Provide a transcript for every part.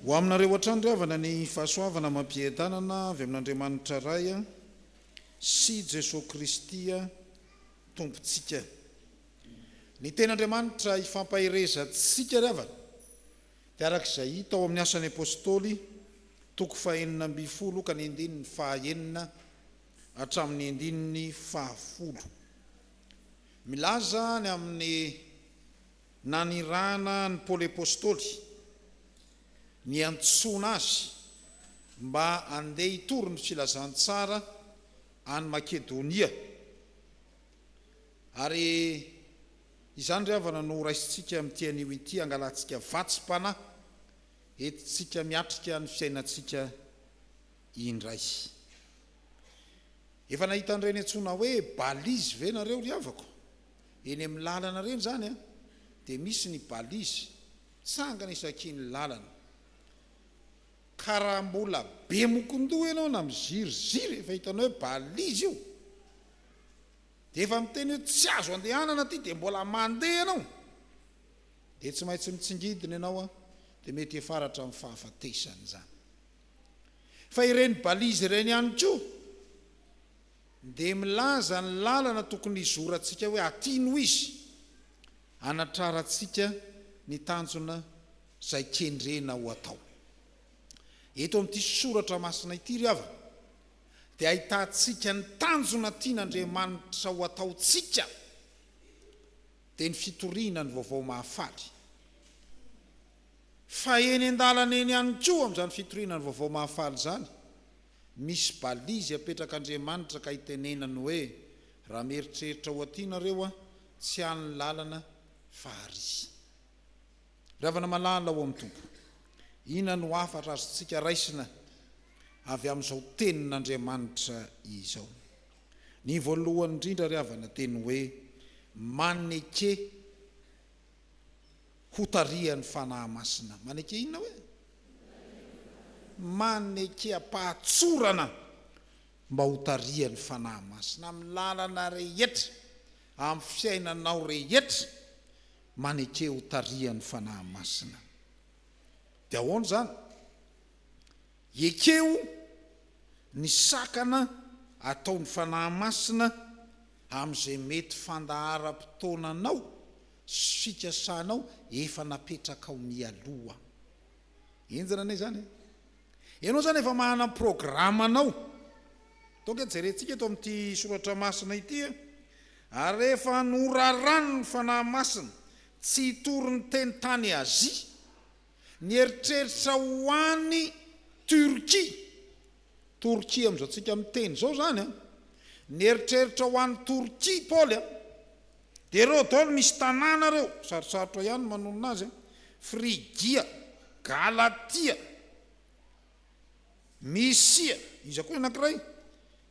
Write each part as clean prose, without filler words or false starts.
Ho aminareo hatrany ry havana ny fahasoavana amam-piadanana avy amin'Andriamanitra Ray sy Jesoa Kristy Tompontsika. Ny Tenin'Andriamanitra ifampaherezantsika ry havana dia araka izay hita ao amin'ny Asan'ny Apostoly toko fahenina ambinifolo ka ny andininy fahaenina hatramin'ny andininy fahafolo. Milaza ny amin'ny Nanirahana an'i Paoly Apostoly, niantsoana azy mba handeha hitory ny filazantsara any Makedonia. Ary izany ry havana no horaisintsika amin'ity anio ity, hangalantsika vatsim-panahy, entintsika miatrika ny fiainantsika indray. Efa nahita an'ireny antsoina hoe balise ve nareo ry havako? Eny amin'ny lalana ireny izany an, dia misy ny balise mitsangana isaky ny lalana. Ka raha mbola be mokondoha ianao na miziriziry efa hitanao hoe balise io, dia efa miteny hoe tsy azo andehanana aty dia mbola mandeha ianao, dia tsy maintsy mitsingidina ianao an, dia mety hiafara hatramin'ny fahafatesana izany. Fa ireny balise ireny ihany koa, dia milaza ny lalana tokony hizorantsika hoe aty no izy, hanatrarantsika ny tanjona izay kendrena ho atao. Eto amin'ity soratra masina ity ry havana dia ahitantsika ny tanjona tian'Andriamanitra ho ataontsika dia ny fitoriana ny vaovao mahafaly. Fa eny an-dalana eny ihany koa amin'izany fitoriana ny vaovao mahafaly izany, Misy balizy apetrak'Andriamanitra ka itenenany hoe, Raha mieritreritra ho aty nareo an, tsy any ny lalana fa ary. Ry havana malala ao amin'ny Tompo, inona no hafatra azontsika raisina avy amin'izao tenin'Andriamanitra izao? Ny voalohany indrindra ry havana dia ny hoe maneke Hotarihan'ny Fanahy Masina. Maneke inona hoe? Maneke am-pahatsorana mba hotarihan'ny Fanahy Masina amin'ny lalana rehetra, amin'ny fiainanao rehetra, maneke hotarihan'ny Fanahy Masina. Dia ahoana izany? Ekeo ny sakana ataon'ny Fanahy Masina amin'izay mety fandaharam-potoananao sy fikasanao efa napetrakao mialoha. Henjana anie izany e! Ianao izany efa manana ny programanao. Donc jerentsika eto amin'ity soratra masina ity e, ary rehefa norarany ny Fanahy Masina tsy hitory ny teny tany Azia, nieritreritra ho any Turquie, Torkia amin'izao tsika miteny izao izany an, nieritreritra ho any Torkia Paoly an, dia ireo daholo misy tanàna ireo, sarotsarotra ihany ny manonona azy an, Frigia, Galatia, Mysia, iza koa ny anankiray?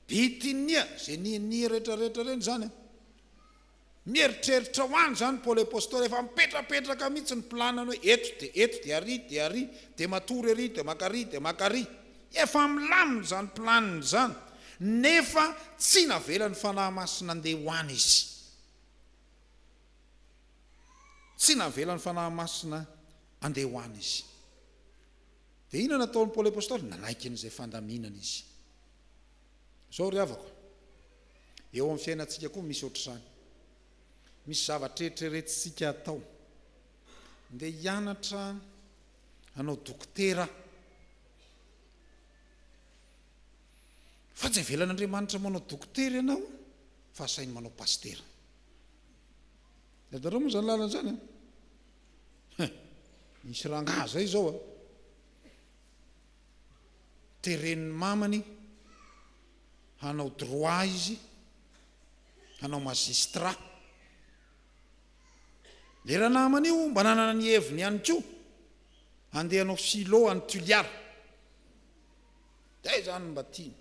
Bitinia, izay niania rehetrarehetra ireny izany an. Mieritreritra ho any izany Paoly Apostoly, efa mipetrapetraka mihitsy ny planany hoe eto dia eto dia ary dia ary, dia matory ery dia maka ary dia maka ary. Efa milamina izany planiny izany, nefa tsy navelan'ny Fanahy Masina handeha ho any izy. Tsy navelan'ny Fanahy Masina handeha ho any izy. Dia inona nataon'i Paoly Apostoly? Nanaiky an'izay fandaminana izy. Izao ry havako, eo amin'ny fiainantsika koa misy ohatr'izany. Misy zavatra eritreretintsika atao. Ndeha hianatra hanao dokotera aho. Fa tsy avelan'Andriamanitra manao dokotera ianao fa asainy manao pasitera. Hitanareo moa izany lalana izany an? Misy rangahy izay izao an. Teren'ny mamany hanao droit izy, hanao magistrat. Le ranamana io mba nanana ny heviny ihany koa, handeha hanao philo any Toliara. Zay zany mba tiany.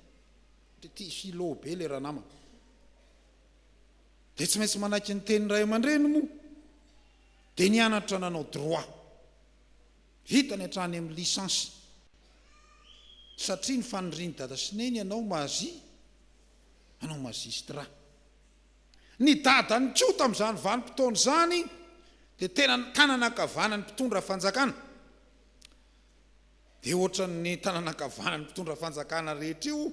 Dia tia philo be le ranamana. Dia tsy maintsy manaiky ny tenin'ny ray aman-dreny moa. Dia nianatra nanao droit. Vitany hatrany amin'ny licence. Satria ny fanirian'i dada sy neny hanao mazi, hanao magistrat. Ny dadany koa tamin'izany vanim-potoana izany dia tena tanana ankavanan'ny mpitondra fanjakana. Dia ohatran'ny tanana ankavanan'ny mpitondra fanjakana rehetra io,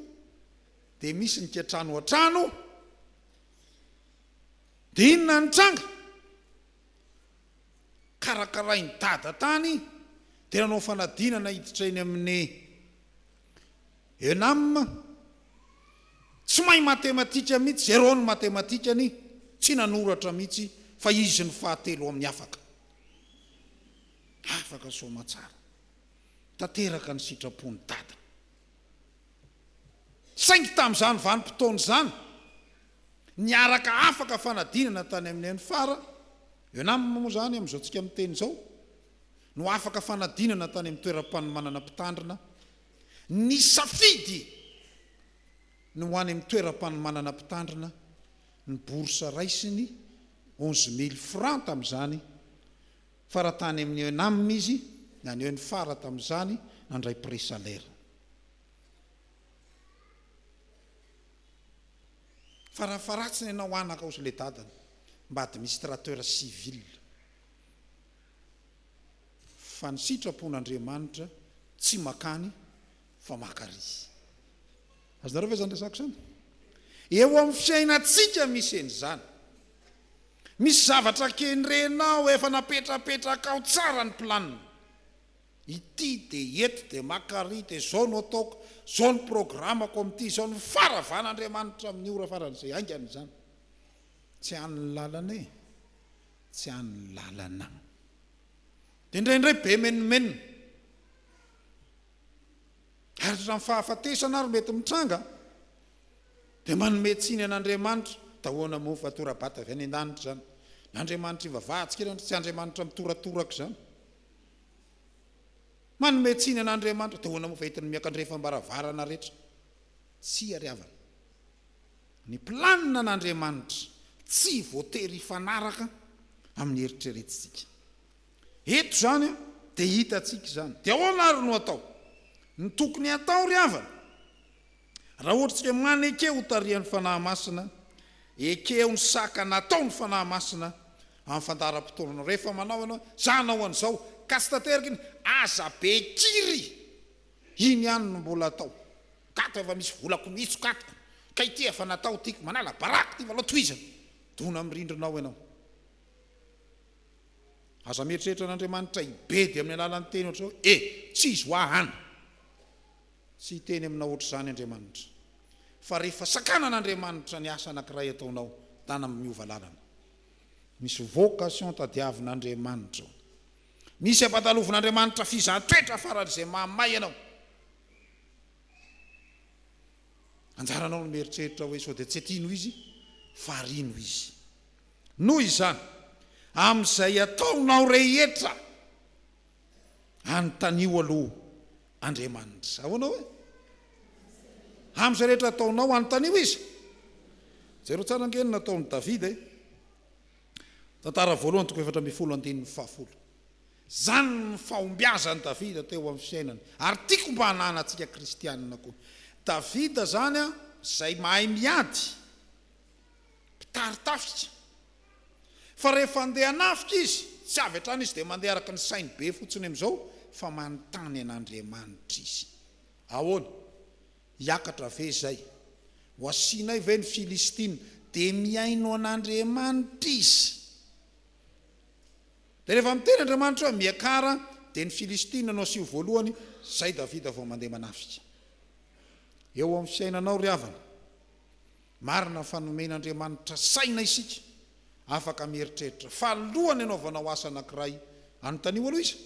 dia misy ny kiantrano an-trano. Dia inona ny tranga? Karakarain'i Dada tany, dia nanao fanadinana hiditra eny amin'ny ENAM. Tsy mahay matematika mihitsy, zéro ny matematikany, tsy nanoratra mihitsy fa izy no fahatelo amin'ny afaka. Afaka soamatsara. Tanteraka ny sitrapon'i Dada. Saingy tamin'izany vanim-potoana izany, niaraka afaka fanadinana tany amin'ny ENFAR, ENAM moa izany amin'izao tsika miteny izao, no afaka fanadinana tany amin'ny toeram-panomanana mpitandrina, nisafidy ny ho any amin'ny toeram-panomanana mpitandrina, ny bourse raisiny 11 000 francs tamin'izany, fa raha tany amin'ny ENAM izy, na ny ENFAR tamin'izany, nandray pré-salaire. Farafaharatsiny ianao anaka hozy le dadany, mba administrateur civil. Fa ny sitrapon'Andriamanitra tsy makany fa maka ary. Azonareo ve izany resako izany? Eo amin'ny fiainantsika misy an'izany. Misy zavatra kendrenao efa napetrapetrakao tsara ny planina. Ity dia eto dia maka ary dia izao no ataoko, izao ny programako amin'ity, izao ny faharavan'Andriamanitra amin'ny ora faran'izay haingana izany. Tsy any ny lalana e, tsy any ny lalana. Dia indraindray be menomenona. Ary hatramin'ny fahafatesana ary mety mitranga. Dia manome tsiny an'Andriamanitra. Dahoana moa fa tora-bato avy any an-danitra izany. Ny Andriamanitra ivavahantsika ireny tsy Andriamanitra mitoratoraka izany. Manome tsiny an'Andriamanitra. Dahoana moa fa entiny miakandrefam-baravarana rehetra. Tsia ry havana. Ny planina an'Andriamanitra tsy voatery hifanaraka amin'ny eritreretintsika. Eto izany dia hitantsika izany. Dia ahoana ary no atao? Ny tokony hatao ry havana, raha ohatra isika maneke ho tarihan'ny Fanahy Masina, ekeo ny sakana ataon'ny Fanahy Masina amin'ny fandaharam-potoananao. Rehefa manao ianao, za hanao an'izao, ka tsy tanteraka iny, aza be kiry! Iny ihany no mbola atao. Kato efa misy volako mihitsy kato, ka ity efa natao tiako, manala baraka ity fa aleo tohizana. Dona amin'ny rindrina ao ianao. Aza mieritreritra an'Andriamanitra hibedy amin'ny alalan'ny teny ohatr'izao hoe, E, tsy izy hoa an! Tsy hiteny aminao ohatr'izany Andriamanitra. Fa rehefa sakanan'Andriamanitra ny asa anankiray ataonao, dana miova lalana. Misy vocation tadiavin'Andriamanitra ao. Misy ampandalovin'Andriamanitra fizahan-toetra faran'izay mahamay ianao. Anjaranao ny mieritreritra hoe sao dia tsy aty no izy fa ary no izy. Noho izany, amin'izay ataonao rehetra, anontanio aloha Andriamanitra. Ahoana hoe? Amin'izay rehetra ataonao, anontanio Izy. Jereo tsara ange ny nataon'i Davida e. Tantara voalohany toko 14 andininy fahafolo. Izany ny fahombiazan'i Davida teo amin'ny fiainany, ary tiako mba hananantsika kristianina koa. Davida izany izay mahay miady, mpitari-tafika. Fa rehefa handeha hanafika izy, tsy avy hatrany izy dia mandeha araka ny sainy be fotsiny amin'izao, fa manontany an'Andriamanitra izy. Ahoana? Hiakatra ve izay? Ho asianay ve ny Filistina? Dia mihaino an'Andriamanitra izy. Dia rehefa miteny Andriamanitra hoe, Miakara, dia ny Filistina no asio voalohany, izay Davida vao mandeha manafika. Eo amin'ny fiainanao ry havana, Marina fa nomen'Andriamanitra saina isika, afaka mieritreritra. Fa alohan'ny hanaovanao asa anankiray, anontanio aloha iza?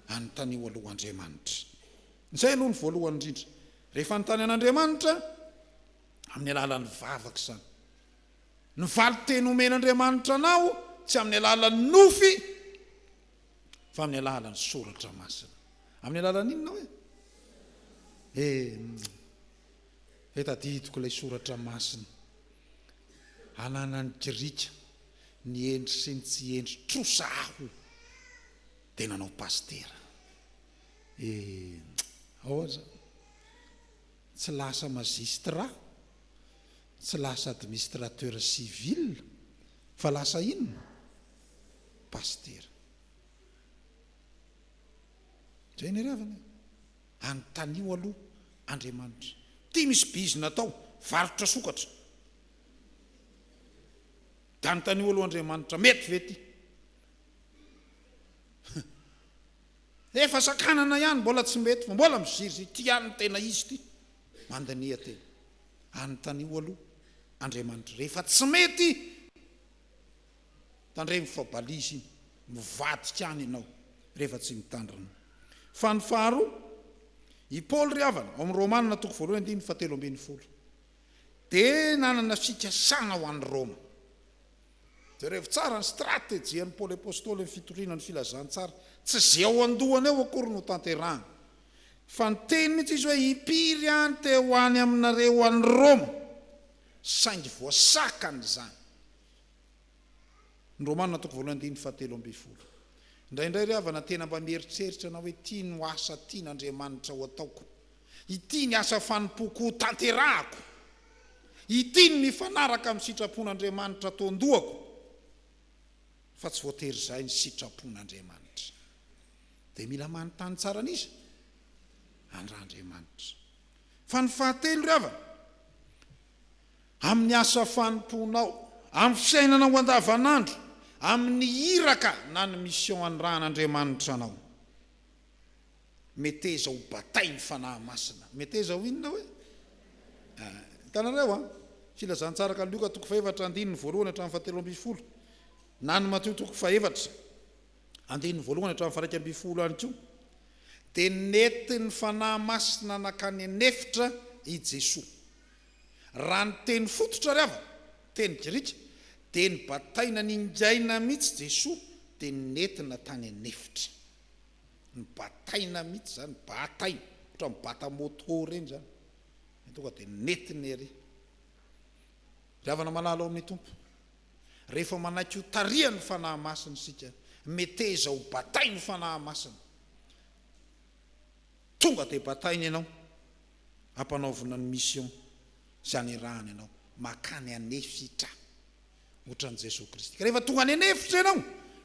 Anontanio aloha Andriamanitra. Izay aloha ny voalohany indrindra. Rehefa anontany an'Andriamanitra, amin'ny alalan'ny vavaka izany. Ny valin-teny omen'Andriamanitra anao, tsy amin'ny alalan'ny nofy, fa amin'ny alalan'ny soratra masina. Amin'ny alalan'ny inona hoe? Eh, He tadidiko ilay soratra masina ananan'ny Grika ny hendry sy ny tsy hendry trosa aho dia nanao pasitera eh ahoana zany tsy lasa magistrat tsy lasa administrateur civil fa lasa inona pasitera zay ny ry havana e. Anontanio aloha Andriamanitra. Ty misy bizina atao, varotra sokatra. Dia anontanio aloha Andriamanitra, mety ve ty? Efa sakanana ihany, mbola tsy mety fa mbola miziriziry, ty ihany no tena izy ty. Mandiniha tena. Anontanio aloha Andriamanitra. Rehefa tsy mety, tandremo fa balise iny, mivadika any ianao rehefa tsy mitandrina. Fa ny faharoa, i Paoly ry havana, ao amin'ny Romana toko voalohany andininy fahatelo ambin'ny folo, dia nanana fikasana ho an'i Roma. Jerevo tsara ny stratejian'i Paoly Apostoly amin'ny fitoriana ny filazantsara. Tsy izay ao an-dohany ao akory no tanterahany. Fa niteny mihitsy izy hoe, Impiry aho no te ho any aminareo any Roma, saingy voasakana izany. Ny Romana toko voalohany andininy fahatelo ambin'ny folo. Indraindray ry havana tena mba mieritreritra anao hoe ity no asa tian'Andriamanitra ho ataoko. Ity ny asa fanompoako ho tanterahako. Ity ny mifanaraka amin'ny sitrapon'Andriamanitra ato an-dohako, fa tsy voatery izay ny sitrapon'Andriamanitra. Dia mila manontany tsara an'iza? An-dRandriamanitra. Fa ny fahatelo ry havana, amin'ny asa fanompoanao, amin'ny fiainanao andavanandro, amin'ny iraka na ny mission anirahan'Andriamanitra anao. Meteza ho batain'ny Fanahy Masina. Meteza ho inona hoe? Hitanareo an? Filazantsara ka Lioka toko fahefatra andininy voalohany hatramin'ny fahatelo ambin'ny folo, na ny Matio toko fahefatra andininy voalohany hatramin'ny faha-iraika ambin'ny folo ihany koa, dia nentin'ny Fanahy Masina nankany an'efitra i Jesoa. Raha ny teny fototra ry havana, teny grika, dia nibataina ningaina mihitsy Jesoa dia nentina tany an'efitra. Nibataina mihitsy zany, bataina, ohatran'ny mibata moto ireny zany, dia tonga dia nentina ery. Ry havana malala ao amin'ny Tompo, rehefa manaiky ho tarihan'ny Fanahy Masina isika, meteza ho batain'ny Fanahy Masina. Tonga dia bataina ianao, ampanaovina ny mission izay anirahany anao, makany an'efitra. Ohatran'i Jesoa Kristy. Ka rehefa tonga any an'efitra ianao,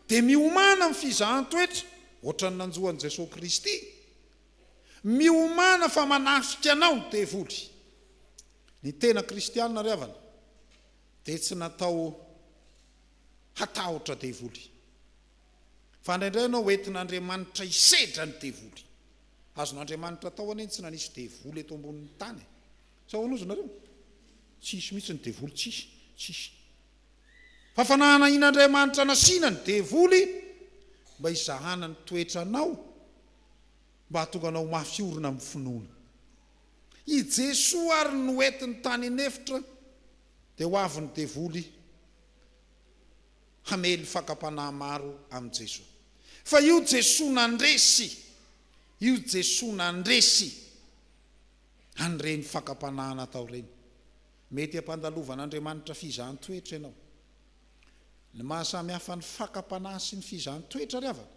dia miomàna amin'ny fizahan-toetra, ohatran'ny nanjo an'i Jesoa Kristy. Miomàna fa manafika anao ny devoly. Ny tena kristiana ry havana, dia tsy natao hatahotra devoly. Fa indraindray ianao hoentin'Andriamanitra hisedra ny devoly. Azon'Andriamanitra atao anie ny tsy nanisy devoly eto ambonin'ny tany e. Sa ahoana ozy nareo? Tsisy mihitsy ny devoly, tsisy, tsisy. Fa fanahanahian'Andriamanitra nasiana ny devoly mba hizahana ny toetranao, mba hahatonga anao ho mafy orina amin'ny finoana. I Jesoa ary no entiny tany an'efitra dia ho avy ny devoly hamely fakam-panahy maro amin'i Jesoa. Fa io Jesoa nandresy, io Jesoa nandresy an'ireny fakam-panahy natao ireny. Mety hampandalovan'Andriamanitra fizahan-toetra ianao. Ny maha-samy hafa ny fakam-panahy sy ny fizahan-toetra ry havana,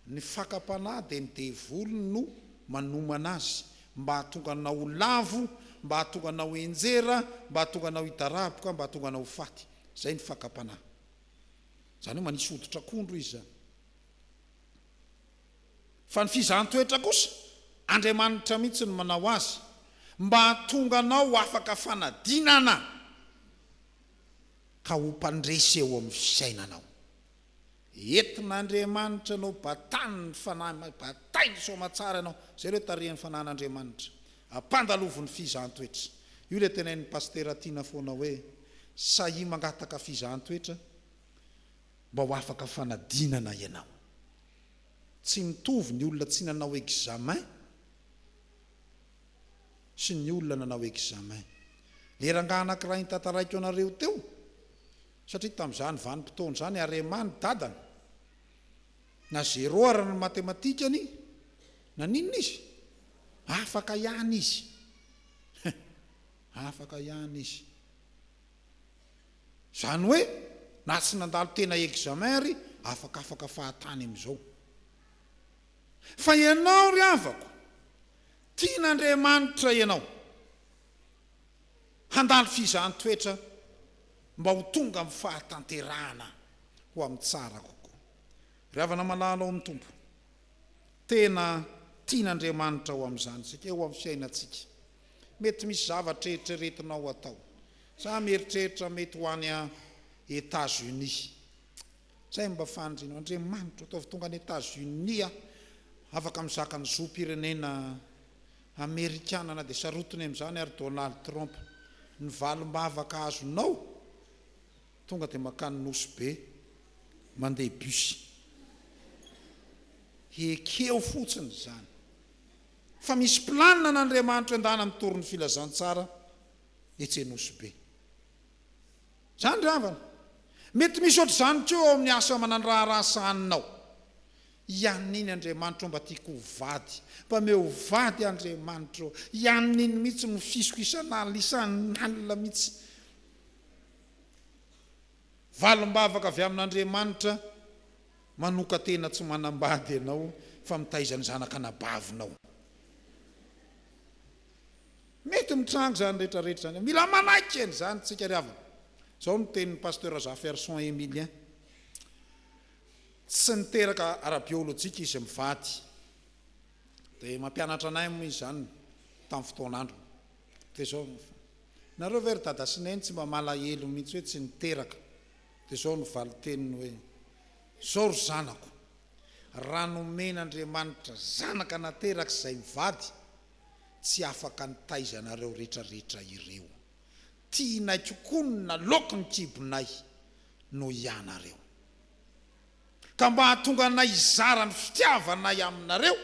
ny fakam-panahy dia ny devoly no manomana azy mba hahatonga anao ho lavo, mba hahatonga anao hianjera, mba hahatonga anao hidaraboka, mba hahatonga anao ho faty. Izay ny fakam-panahy. Izany hoe manisy hoditr'akondro izy izany. Fa ny fizahan-toetra kosa, Andriamanitra mihitsy no manao azy, mba hahatonga anao ho afaka fanadinana ka ho mpandresy eo amin'ny fiainanao. Entin'Andriamanitra ianao, batanin'ny Fanahy Masina, batainy soamatsara ianao, izay ilay tarihan'ny Fanahin'Andriamanitra. Ampandalovo ny fizahan-toetra. Io ilay tenenin'ny Pasitera Tiana foana hoe, sahia mangataka fizahan-toetra mba ho afaka fanadinana ianao. Tsy mitovy ny olona tsy nanao examen sy ny olona nanao examen. Le rangahy anakiray notantaraiko anareo teo, satria tamin'izany vanim-potoana izany Arema ny dadany, na zéro ary ny matematikany, naninona izy? Afaka ihany izy. Afaka ihany izy. Izany hoe na tsy nandalo tena examen ary afakafaka fahatany amin'izao. Fa ianao ry havako, tian'Andriamanitra ianao handalo fizahan-toetra mba ho tonga amin'ny fahatanterahana ho amin'ny tsara kokoa. Ry havana malala ao amin'ny Tompo, tena. Tian'Andriamanitra ho amin'izany isika, eo amin'ny fiainantsika. Mety misy zavatra eritreretinao atao. Za mieritreritra mety ho any Etats Unis. Zay mba fanirianao. Andriamanitra, ataovy tonga any Etats Unis aho. Afaka mizaka ny zom-pirenena amerikana na dia sarotiny amin'izany ary Donald Trump. Ny valim-bavaka azonao, tonga dia mankany Nosy Be, mandeha bus. Ekeo fotsiny izany. Fa misy planina an'Andriamanitra endana mitory ny filazantsara etsy Anosibe. Izany ry havana. Mety misy ohatr'izany koa ao amin'ny asa aman'andraharaha sahaninao. Ianiny Andriamanitra ô mba tiako ho vady. Mba omeo vady Andriamanitra ô. Ianiny mihitsy no fisiko isan'alina isan'alina mihitsy. Valim-bavaka avy amin'Andriamanitra manoka-tena tsy manambady ianao fa mitaiza ny zanak'anabavinao. Mety mitranga izany rehetra rehetra izany. Mila manaiky an'izany tsika ry havana. Izao no tenin'ny Pasteur Razafiarison Emilien. Tsy niteraka ara-biolojika izy mivady. Dia mampianatra anay moa izy izany tamin'ny fotoan'androny. Dia izao, nareo ve ry dada sy neny tsy mba malahelo mihitsy hoe tsy niteraka? Dia izao no valin-teniny hoe, Izao ry zanako, raha nomen'Andriamanitra zanaka nateraka izay mivady, tsy afaka nitaiza anareo retraretra ireo. Tianay kokoa ny naloaky ny kibonay noho ianareo. Ka mba hahatonga anay hizara ny fitiavanay aminareo,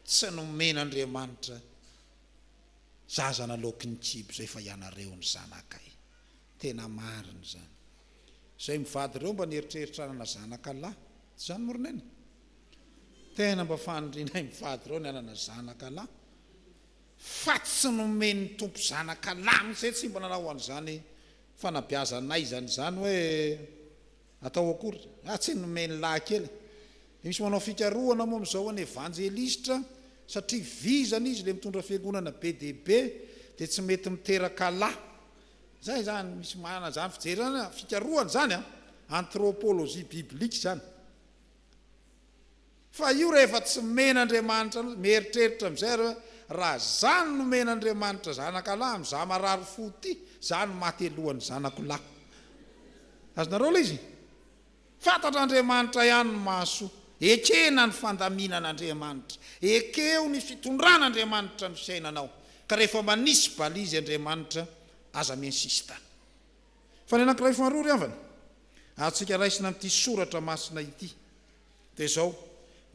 tsy nomen'Andriamanitra zaza naloaky ny kibo izay fa ianareo ny zanakay. Tena marina izany. Izay mivady ireo mba nieritreritra hanana zanaka lahy. Tsy izany moa ry Neny? Tena mba fanirianay mivady ireo ny hanana zanaka lahy. Fa tsy nomen'ny Tompo zanaka lahy mihitsy. Izay tsy mba nanao an'izany fanabeazana aizana izany hoe atao akory. Ah, tsy nomeny lahy kely. Dia misy manao fikarohana moa amin'izao hoe ny evanjelistra satria vizana izy ilay mitondra fiangonana be dia be dia tsy mety miteraka lahy. Zay zany misy manana zany fijery zany an, fikarohana zany an, anthropologie biblique zany. Fa io rehefa tsy men'Andriamanitra anao, mieritreritra amizay ary hoe raha za no nomen'Andriamanitra zanaka lahy amin'izaho marary fo ty, za no maty alohan'ny zanako lahy. Azonareo ilay izy? Fantatr'Andriamanitra ihany ny mahasoa. Ekena ny fandaminan'Andriamanitra. Ekeo ny fitondran'Andriamanitra ny fiainanao. Ka rehefa manisy balise Andriamanitra, aza mi-insiste. Fa ny anankiray faharoa ry havana, azontsika raisina amin'ity soratra masina ity, dia izao,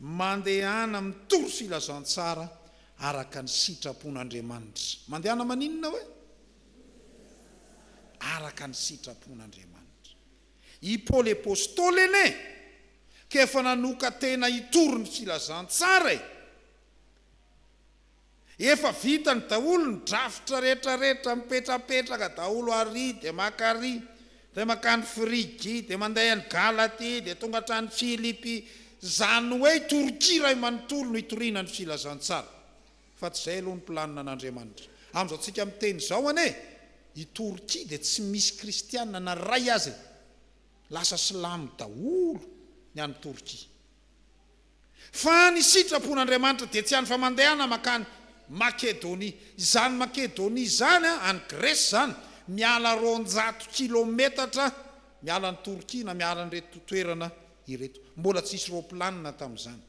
Mandehana mitory filazantsara araka ny sitrapon'Andriamanitra. Mandehana maninona hoe? Araka ny sitrapon'Andriamanitra. I Paoly Apostoly anie ka efa nanoka-tena hitory ny filazantsara e! Efa vitany daholo ny drafitra rehetrarehetra, mipetrapetraka daholo ary dia maka ary, dia mankany Frigie, dia mandeha any Galatie, dia tonga hatrany Filipy, izany hoe i Torkia iray manontolo no hitoriana ny filazantsara. Fa tsy izay aloha ny planina an'Andriamanitra. Amin'izao tsika miteny izao anie, i Torkia dia tsy misy kristiana na iray aza e! Lasa silamo daholo ny any Torkia. Fa ny sitrapon'Andriamanitra dia tsy any fa mandehana mankany Makedonia. Izany Makedonia izany any Grèce izany, miala 200 kilometatra miala an'i Torkia na miala an'ireto toerana ireto. Mbola tsisy roaplanina tamin'izany.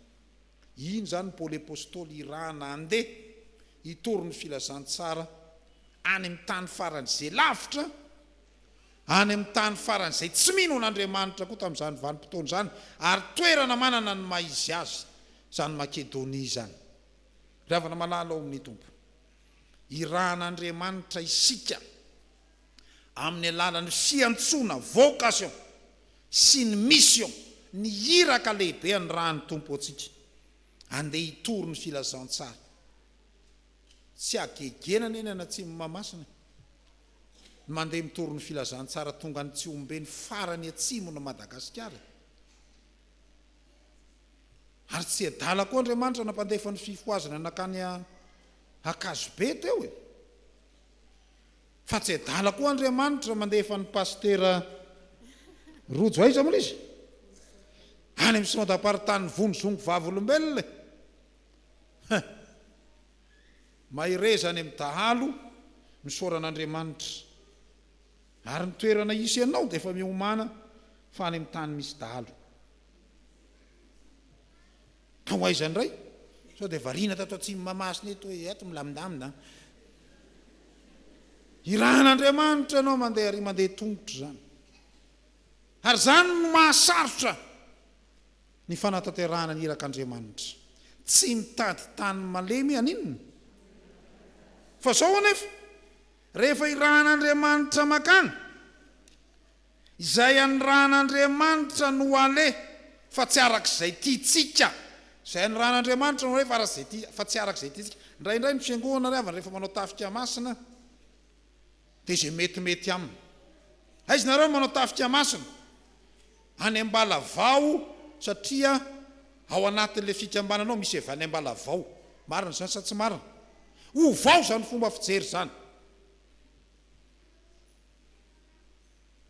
Iny izany Paoly Apostoly irahana handeha hitory ny filazantsara any amin'ny tany faran'izay lavitra, any amin'ny tany faran'izay tsy mino an'Andriamanitra koa tamin'izany vanim-potoana izany, ary toerana manana ny maha izy azy izany Makedonia izany. Ry havana malala ao amin'ny Tompo, irahan'Andriamanitra isika amin'ny alalan'ny fiantsoana, vocation, sy ny mission, ny iraka lehibe anirahan'ny Tompo antsika, andeha hitory ny filazantsara. Tsy hagegena anie ny any atsimo Mahamasina e! Ny mandeha mitory ny filazantsara tonga any Tsihombe ny farany atsimon'i Madagasikara e! Ary tsy adala koa Andriamanitra nampandefa ny fifohazana nankany Ankazobe teo e! Fa tsy adala koa Andriamanitra mandefa an'i Pasitera Rojo aiza moa ilay izy? Any amin'ny synodam-paritanin'ny Vonizongo Vavolombelona e! Mahereza any amin'ny dahalo, misaora an'Andriamanitra. Ary ny toerana hisy anao dia efa miomàna fa any amin'ny tany misy dahalo. Ka ho aiza indray? Sao dia variana tato atsimo Mahamasina eto hoe ato milamindamina an. Irahan'Andriamanitra ianao mandeha ary mandeha tongotra izany. Ary izany no mahasarotra ny fanatanterahana ny irak'Andriamanitra. Tsy mitady tany malemy haninona? Fa izao anefa, rehefa irahan'Andriamanitra makany, Izay anirahan'Andriamanitra no aleha fa tsy araka izay tiantsika. Izay anirahan'Andriamanitra no aleha fa araka izay tia, fa tsy araka izay tiantsika. Indraindray ny fiangonana ry havana rehefa manao tafika masina dia izay metimety aminy. Aiza nareo no manao tafika masina? Any Ambalavao satria ao anatin'ilay fikambanana ao misy avy any Ambalavao. Marina izany sa tsy marina? Ovao izany fomba fijery izany.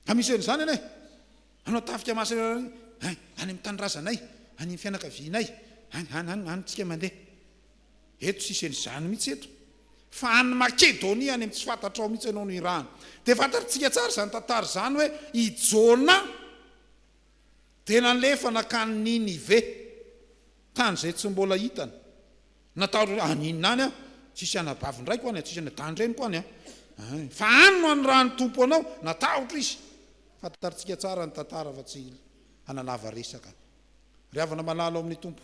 Fa misy an'izany anie, hanao tafika masina any any amin'ny tanindrazanay, any amin'ny fianakavianay, any any any any tsika mandeha. Eto tsisy an'izany mihitsy eto. Fa any Makedonia any amin'ny tsy fantatrao mihitsy ianao no irahana. Dia fantatsika tsara izany tantara izany hoe i Jona dia nalefa nankany Ninive, tany izay tsy mbola hitany. Natahotra hoe any inona any aho? Tsisy anabavin-draiko any, tsisy anadahin-dreniko any an! Fa any no anirahan'ny Tompo anao. Natahotra izy. Fantatrtsika tsara ny tantara fa tsy hanalava resaka. Ry havana malala ao amin'ny Tompo,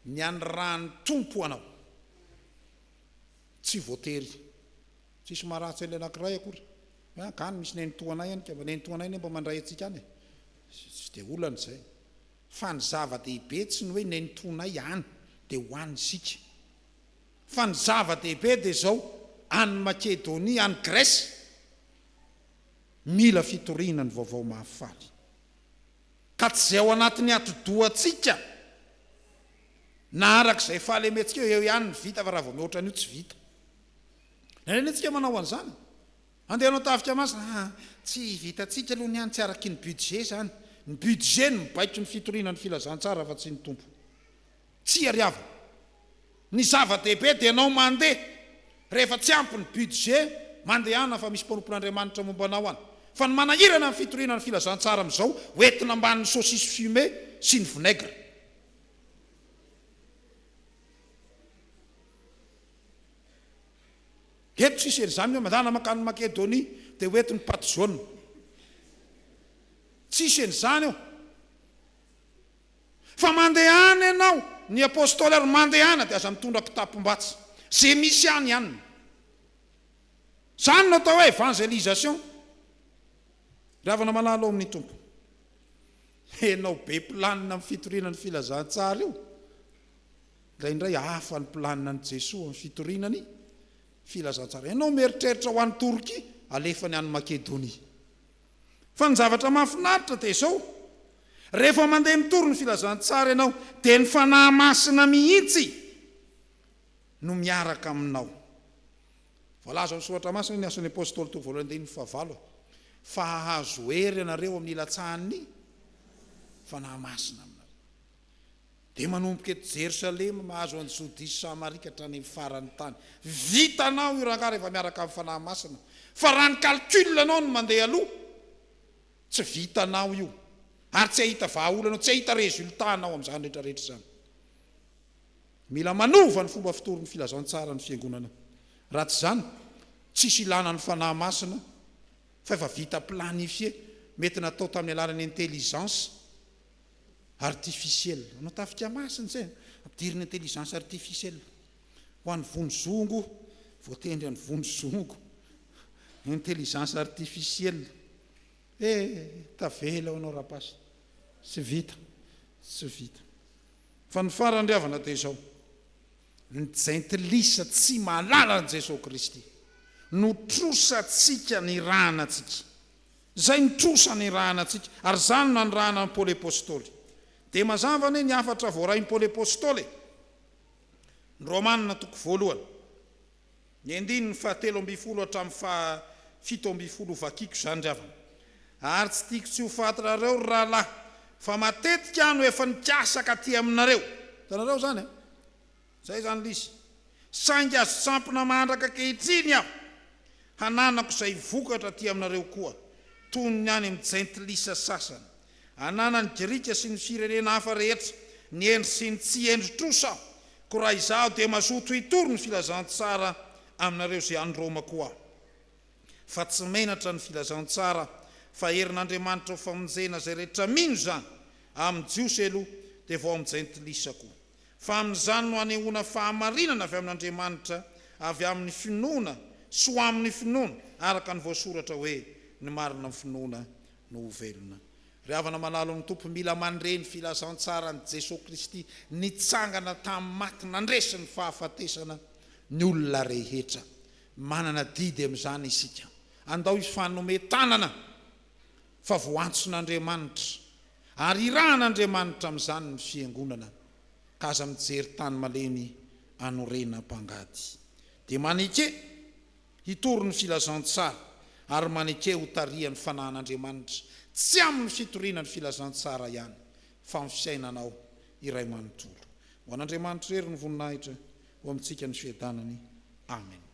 ny anirahan'ny Tompo anao tsy voatery. Tsisy maharatsy an'ilay anankiray akory. Hoe ankany misy nenitoanay any ka, nenitoanay anie mba mandray antsika any e. Tsy dia olana izay. Fa ny zava-dehibe tsy ny hoe nenitoanay any dia ho any isika. Fa ny zava-dehibe dia izao, any Makedonia, any Grèce, mila fitoriana ny vaovao mahafaly. Ka tsy izay ao anatin'ny atidohantsika na araka izay fahalementsika eo ihany ny vita fa raha vao mihoatra an'io tsy vita. Indraindray isika manao an'izany. Andeha hanao tafika masina, aa tsy vitantsika aloha ny any, tsy araky ny budget zany, ny budget no mibaiko ny fitoriana ny filazantsara fa tsy ny Tompo. Tsia ry havana. Ny zava-dehibe dia ianao mandeha, rehefa tsy ampy ny budget, mandehana fa misy mpanompon'Andriamanitra momba anao any. Fa ny manahirana ny fitoriana ny filazantsara amin'izao, hoentina ambanin'ny saucisse fumée sy ny vinaigre. Eto tsisy an'izany hoe mandana mankany Makedonia dia ho eto ny patte jaune. Tsisy an'izany eo. Fa mandehana ianao, ny apostoly ary mandehana dia aza mitondra kitapom-batsy. Ze misy any ihany. Izany no atao hoe evangelisation. Ry havana malala ao amin'ny Tompo. Ianao be planina amin'ny fitoriana ny filazantsara io. Indraindray hafa ny planina an'i Jesoa amin'ny fitoriana ny filazantsara. Ianao mieritreritra ho any Torkia, alefany any Makedonia. Fa ny zavatra mahafinaritra dia izao, rehefa mandeha mitory ny filazantsara ianao, dia ny Fanahy Masina mihitsy no miaraka aminao. Voalaza ao amin'ny Soratra Masina ny Asan'ny Apostoly toko voalohany andininy fahavalo fa hahazo hery ianareo amin'ny hilatsahan'ny Fanahy Masina aminareo. Dia manomboka eto Jerosalema, mahazo an'i Jodia sy Samaria ka hatrany amin'ny faran'ny tany. Vitanao io rangahy rehefa miaraka amin'ny Fanahy Masina. Fa raha ny calcul anao no mandeha aloha, tsy vitanao io. Ary tsy hahita vahaolana, tsy hahita résultat anao amin'izany rehetra rehetra izany. Mila manova ny fomba fitory ny filazantsara ny fiangonana. Raha tsy izany, tsisy ilana ny Fanahy Masina fa efa vita planifié, mety natao tamin'ny alalan'ny intelligence. Artificiel. Hanao tafika masina izay an. Ampidirina intelligence artificielle. Ho an'ny vonizongo, voatendry an'ny vonizongo. Intelligence artificielle. Eh, tavela ho anao rapasy. Tsy vita. Tsy vita. Fa ny farany ry havana dia izao. Ny jentilisa tsy mahalala an'i Jesoa Kristy no trosantsika nirahana antsika. Izay ny trosa nirahana antsika, ary izany no nanirahana an'i Paoly Apostoly. Dia mazava anie ny hafatra voarain'i Paoly Apostoly e! Ny Romana toko voalohany, ny andininy fahatelo ambinifolo hatramin'ny faha 17 hovakiko izany ry havana. Ary tsy tiako tsy ho fantatrareo ry rahalahy, fa matetika aho no efa nikasa ka aty aminareo. Hitanareo izany an? Izay izany ilay izy. Saingy azo sampona mandraka ankehitriny aho, hananako izay vokatra aty aminareo koa, toy ny any amin'ny jentilisa sasany. Ananan'ny Grika sy ny firenena hafa rehetra, ny hendry sy ny tsy hendry trosa aho, koa raha izaho dia mazoto hitory ny filazantsara aminareo izay any Roma koa aho. Fa tsy menatra ny filazantsara, fa herin'Andriamanitra ho famonjena izay rehetra mino izany, amin'ny Jiosy aloha, dia vao amin'ny Jentilisa koa. Fa amin'izany no hanehoana fahamarinana avy amin'Andriamanitra, avy amin'ny finoana sy ho amin'ny finoana, araka ny voasoratra hoe, Ny marina amin'ny finoana no ho velona. Ry havana malala ao amin'ny Tompo, mila mandre ny filazantsaran'i Jesoa Kristy nitsangana tamin'ny maty nandresy ny fahafatesana ny olona rehetra. Manana adidy amin'izany isika. Andao hifanome tanana fa voantson'Andriamanitra ary irahan'Andriamanitra amin'izany ny fiangonana ka aza mijery tany malemy anorenam-pangady. Dia maneke hitory ny filazantsara ary maneke ho tarihan'ny fanahin'Andriamanitra tsy amin'ny fitoriana ny filazantsara ihany fa amin'ny fiainanao iray manontolo. Ho an'Andriamanitra irery ny voninahitra, ho amintsika ny fiadanany. Amen.